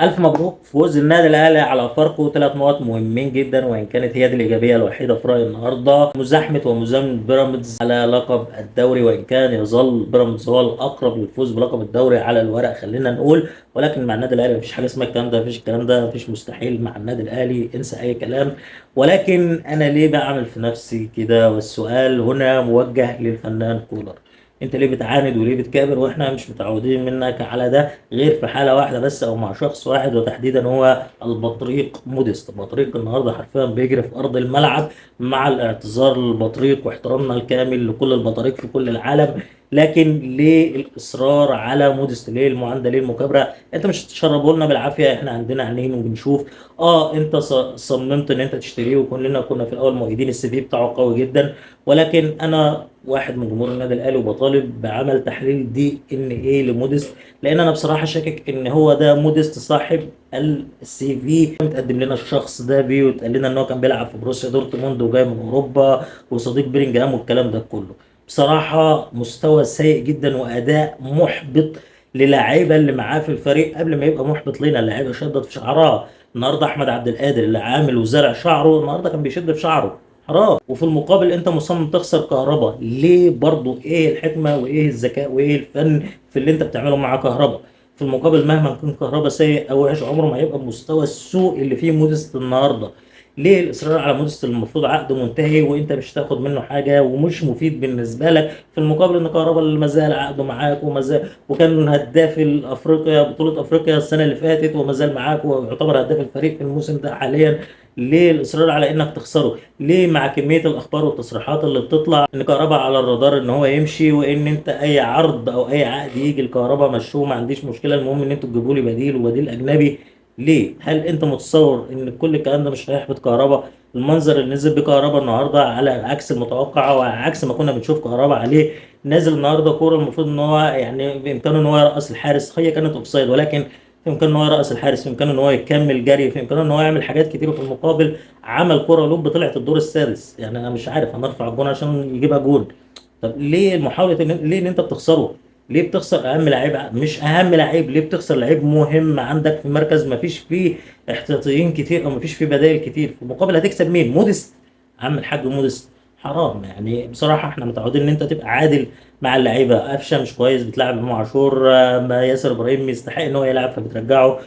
ألف مبروك فوز النادي الأهلي على فاركو، 3 نقط مهمين جدا، وإن كانت هي دي الإيجابية الوحيدة في رأيي النهارده. مزاحمة ومزاحمة بيراميدز على لقب الدوري، وإن كان يظل بيراميدز هو الأقرب للفوز بلقب الدوري على الورق خلينا نقول، ولكن مع النادي الأهلي مفيش حاجة اسمها الكلام ده، مفيش الكلام ده، مفيش مستحيل مع النادي الأهلي، انسى أي كلام. ولكن أنا ليه بعمل في نفسي كده؟ والسؤال هنا موجه للفنان كولر، انت ليه بتعاند وليه بتكابر واحنا مش متعودين منك على ده غير في حالة واحدة بس او مع شخص واحد، وتحديدا هو البطريق موديست. البطريق النهارده حرفيا بيجري في ارض الملعب، مع الاعتذار للبطريق واحترامنا الكامل لكل البطاريق في كل العالم، لكن ليه الاصرار على موديست؟ ليه المعاندة؟ ليه المكابرة؟ انت مش هتشربه لنا بالعافية، احنا عندنا عينين وبنشوف. انت صممت ان انت تشتريه، وكلنا كنا في الاول مؤيدين، السي في بتاعه قوي جدا، ولكن انا واحد من جمهور النادي الاهلي وبطالب بعمل تحليل دي ان ايه لموديست، لان انا بصراحة شاكك ان هو ده موديست صاحب السي في. متقدم لنا الشخص ده بيه واتقال لنا ان هو كان بيلعب في بروسيا دورتموند وجاي من اوروبا وصديق بيلينجهام والكلام ده كله. بصراحة مستوى سيء جدا واداء محبط للاعيبه اللي معاه في الفريق قبل ما يبقى محبط لنا. اللعيبة شدت في شعرها النهارده، احمد عبد القادر اللي عامل وزرع شعره النهارده كان بيشد في شعره حرام. وفي المقابل انت مصمم تخسر كهربا، ليه برضو؟ ايه الحكمة وايه الذكاء وايه الفن في اللي انت بتعمله مع كهربا؟ في المقابل مهما كان كهربا سيء او وحش عمره ما هيبقى بمستوى السوء اللي فيه موديست النهارده. ليه الاصرار على موديست؟ المفروض عقده منتهي وانت مش هتاخد منه حاجة ومش مفيد بالنسبة لك. في المقابل ان كهربا اللي ما زال عقده معاك وما زال وكان هداف افريقيا، بطوله افريقيا السنة اللي فاتت، وما زال معاك ويعتبر هداف الفريق في الموسم ده حاليا. ليه الاصرار على انك تخسره؟ ليه مع كمية الاخبار والتصريحات اللي بتطلع ان كهربا على الرادار ان هو يمشي، وان انت اي عرض او اي عقد يجي لكهربا مشوه ما عنديش مشكلة، المهم ان انتوا تجيبوا لي بديل وبديل اجنبي. ليه؟ هل انت متصور ان كل الكلام ده مش هيحبط كهربا؟ المنظر اللي نزل بيه كهربا النهارده على عكس المتوقع وعلى عكس ما كنا بنشوف كهربا عليه. نازل النهارده كورة المفروض ان هو بامكانه ان هو يرقص الحارس، هي كانت اوفسايد، ولكن في امكانه ان هو يرقص الحارس، في امكانه ان هو يكمل جري، في امكانه ان هو يعمل حاجات كتير، وفي المقابل عمل كورة lob طلعت الدور السادس. انا مش عارف هنرفع الجون عشان يجيبها جون. طب ليه المحاولة؟ ليه ان انت بتخسره؟ ليه بتخسر اهم لعيب؟ مش اهم لعيب، ليه بتخسر لعيب مهم عندك في مركز ما فيش فيه احتياطيين كتير او ما فيش فيه بدائل كتير؟ في المقابل هتكسب مين؟ موديست. عم الحاج موديست، حرام. بصراحة احنا متعودين ان انت تبقى عادل مع اللعيبة. قفشه مش كويس بتلعب امام عاشور، ما ياسر ابراهيم يستحق ان هو يلعب فبترجعه،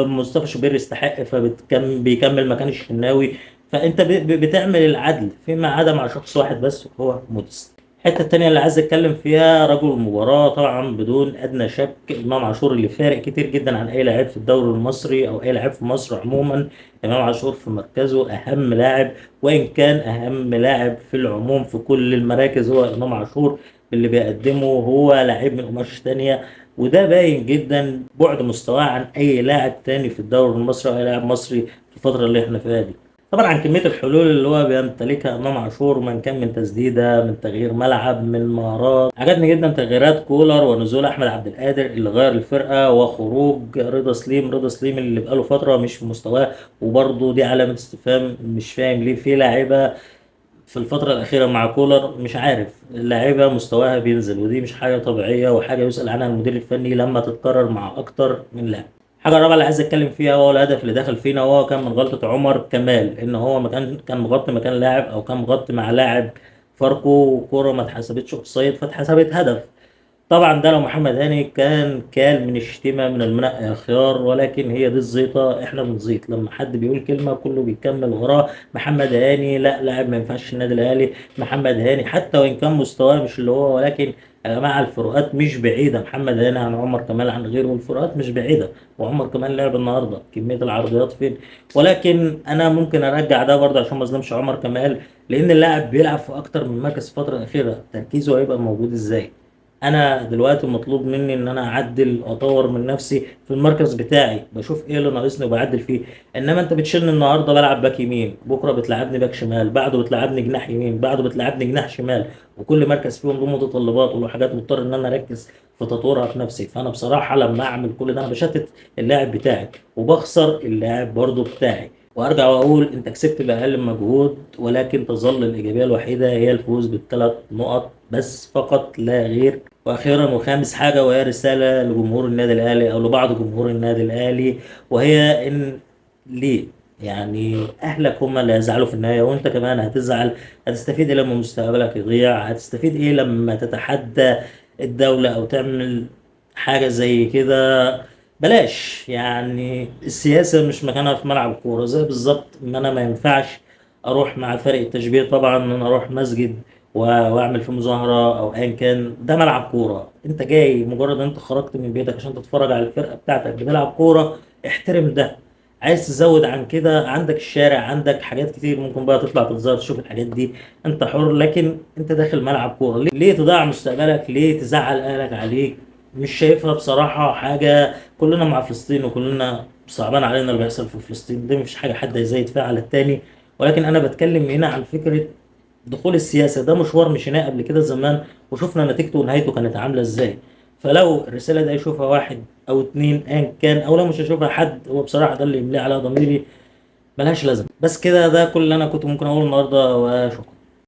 مصطفى شوبير يستحق فبيكمل مكان الشناوي. فانت بتعمل العدل فيما عدا مع شخص واحد بس وهو موديست. الحتة التانية اللي عايز اتكلم فيها رجل المباراة طبعا بدون ادنى شك امام عاشور، اللي فارق كتير جدا عن اي لاعب في الدوري المصري او اي لاعب في مصر عموما. امام عاشور في مركزه اهم لاعب، وان كان اهم لاعب في العموم في كل المراكز هو امام عاشور. اللي بيقدمه هو لاعب من قماش تانية، وده باين جدا بعد مستواه عن اي لاعب تاني في الدوري المصري او اي لاعب مصري في الفترة اللي احنا فيها دي. طبعا عن كمية الحلول اللي هو بيمتلكها امام عاشور، من كان من تسديدة، من تغيير ملعب، من مهارات. عجبني جدا تغييرات كولر ونزول احمد عبد القادر اللي غير الفرقة، وخروج رضا سليم. رضا سليم اللي بقاله فترة مش في مستواه، وبرضه دي علامة استفهام، مش فاهم ليه في لاعيبة في الفترة الأخيرة مع كولر مش عارف اللاعيبة مستواها بينزل، ودي مش حاجة طبيعية وحاجة يسأل عنها المدير الفني لما تتكرر مع أكتر من لاعب. الحاجة الرابعة اللي عايز أتكلم فيها هو الهدف اللي دخل فينا، وهو كان من غلطة عمر كمال، إن هو كان مغطي مكان لاعب أو كان مغطي مع لاعب فاركو، وكورة ما اتحسبتش أوفسايد فاتحسبت هدف. طبعا ده لو محمد هاني كان كال من الشتيمة من المنقى يا خيار، ولكن هي دي الزيطة، احنا بنزيط لما حد بيقول كلمة كله بيكمل وراه. محمد هاني لا لاعب ما ينفعش النادي الاهلي، محمد هاني حتى وان كان مستواه مش اللي هو، ولكن يا جماعة الفروقات مش بعيدة. محمد هاني عن عمر كمال عن غيره الفروقات مش بعيدة، وعمر كمال لعب النهارده كمية العرضيات فين. ولكن انا ممكن ارجع ده برضه عشان ما اظلمش عمر كمال، لان اللاعب بيلعب في اكتر من مركز الفترة الأخيرة، تركيزه هيبقى موجود ازاي؟ انا دلوقتي مطلوب مني ان انا اعدل واطور من نفسي في المركز بتاعي، بشوف ايه اللي ناقصني وبعدل فيه. انما انت بتشيلني النهارده بلعب باك يمين، بكره بتلعبني باك شمال، بعده بتلعبني جناح يمين، بعده بتلعبني جناح شمال، وكل مركز فيهم له متطلبات وله حاجات مضطر ان انا اركز في تطويرها في نفسي. فانا بصراحة لما اعمل كل ده انا بشتت اللاعب بتاعي وبخسر اللاعب برضه بتاعي. وارجع واقول انت كسبت باقل مجهود، ولكن تظل الايجابية الوحيدة هي الفوز بالثلاث نقط بس فقط لا غير. واخيرا وخامس حاجة، وهي رسالة لجمهور النادي الاهلي او لبعض جمهور النادي الاهلي، وهي ان ليه يعني اهلك هم اللي هيزعلوا في النهاية وانت كمان هتزعل. هتستفيد ايه لما مستقبلك يضيع؟ هتستفيد ايه لما تتحدى الدولة او تعمل حاجة زي كده؟ بلاش، يعني السياسة مش مكانها في ملعب الكورة. زي بالظبط ما انا ما ينفعش اروح مع فريق التشبيه طبعا ان انا اروح مسجد واعمل في مظاهره او ايا كان، ده ملعب كورة. انت جاي مجرد ان انت خرجت من بيتك عشان تتفرج على الفرقة بتاعتك بتلعب كورة، احترم ده. عايز تزود عن كده عندك الشارع، عندك حاجات كتير، ممكن بقى تطلع تتظاهر تشوف الحاجات دي، انت حر، لكن انت داخل ملعب كورة. ليه تضيع مستقبلك؟ ليه تزعل اهلك عليك؟ مش شايفها بصراحة حاجة. كلنا مع فلسطين وكلنا صعبان علينا اللي بيحصل في فلسطين، ده مفيش حاجة حد يزايد فيها على التاني، ولكن انا بتكلم هنا عن فكرة دخول السياسة. ده مشوار مشيناه قبل كده زمان وشفنا نتيجته ونهايته كانت عامله ازاي. فلو الرسالة دي يشوفها واحد او اتنين ايا كان، او لو مش هيشوفها حد، هو بصراحة ده اللي يملي على ضميري، ملهاش لازمه. بس كده، ده كل اللي انا كنت ممكن اقوله النهارده، وشكرا.